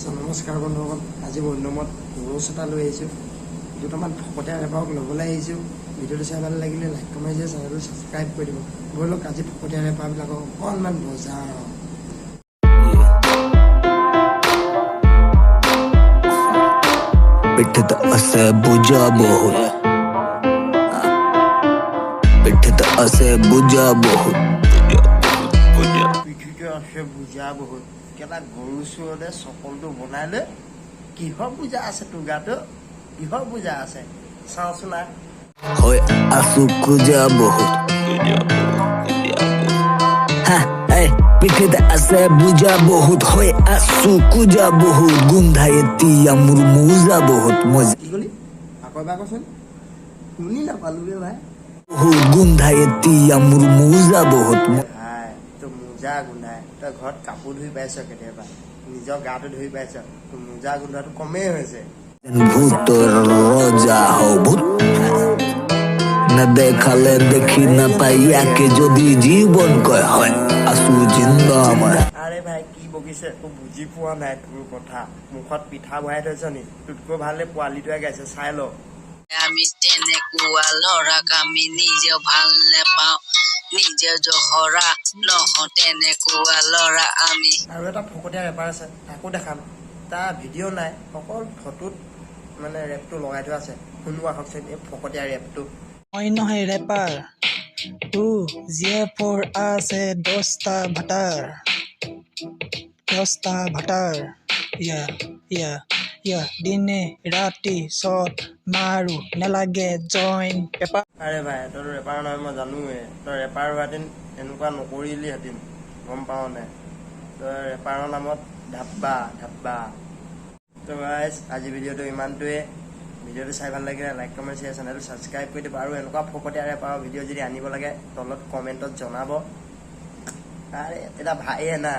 নমস্কাৰ বন্ধুসকল, আজি বন্ধুমত ৰ'চ এটা লৈ আহিছোঁ। দুটামান ফকতীয়া ৰেপাৰক ল'বলৈ আহিছোঁ। ভিডিঅ'টো চাই ভাল লাগিলে লাইক, কমেণ্ট, চেনেলটো ছাবস্ক্ৰাইব কৰি দিব। ব'লক, আজি ফকতীয়া ৰেপাৰবিলাকক অকণমান বজাওঁ। পিঠিত আছে বোজা বহুত, পিঠিত আছে বোজা বহুত। পিঠিতে আছে বোজা বহুত। কেলা গৰু চোৰলে চকলটো বনাই লৈ কিহৰ বোজা আছে তোৰ গাটো? কিহৰ বোজা আছে চাওঁচোন আহ। হৈ আছো খোজা বহুত। হা, এই পিঠিত আছে বোজা বহুত, হৈ আছো খোজা বহুত, গোন্ধাই এতিয়া মোৰ মোজা বহুত, মই কি কলি? আকৌ এবাৰ কচোন, শুনি নাপালো বে ভাই। বহুত গোন্ধাই এতিয়া মোৰ মোজা বহুত। ভাই, তোৰ মোজা গোন্ধাই? তই ঘৰত কাপোৰ ধুই পাইছ কেতিয়াবা? নিজৰ গাটো ধুই পাইছ? তোৰ মোজা গোন্ধোৱাটো কমেই হৈছে। ভূতৰ ৰজা হও ভূত, নেদেখালে দেখি নাপায়, ইয়াকে যদি জীৱন কয়, হয় আছো জিন্দা মই। আৰে ভাই, কি বকিছে একো বুজি পোৱা নাই তোৰ কথা। মুখত পিঠা ভৰাই থৈছ নি? তোতকৈ ভালে পোৱালিটোৱে গাইছে, চাই ল। আমি তেনেকুৱা ল'ৰাক আমি নিজেও ভাল নেপাওঁ, নিজেও জহৰা নহওঁ তেনেকুৱা ল'ৰা আমি। আৰু এটা ফকতীয়া ৰেপাৰ আছে, তাকো দেখাম। তাৰ ভিডিঅ' নাই, অকল ফটোত মানে ৰেপটো লগাই থোৱা আছে। শুনো আহকচোন এই ফকতীয়া ৰেপটো। মই নহয় ৰেপাৰ, তোৰ জীয়েকৰ আছে 10টা ভাতাৰ, 10টা ভাতাৰ। ইয়া ইয়া ইয়া, দিনে ৰাতি চট মাৰো, নেলাগে জইন পেপাৰ। আৰে ভাই, তইতো ৰেপাৰ নহয়, মই জানোৱে। তই ৰেপাৰ হোৱাহেঁতেন এনেকুৱা নকৰিলিহেঁতেন, গম পাৱ নাই? তই ৰেপাৰৰ নামত ধাব্বা ধাব্বা। তো গাইজ, আজি ভিডিঅ'টো ইমানটোৱে। ভিডিঅ'টো চাই ভাল লাগিলে লাইক, কমেণ্ট, শ্বেয়াৰ, চেনেলটো ছাবস্ক্ৰাইব কৰি দিব। আৰু এনেকুৱা ফকতীয়া ৰেপাৰৰ ভিডিঅ' যদি আনিব লাগে, তলত কমেণ্টত জনাব। আৰে এটা ভাইয়ে না।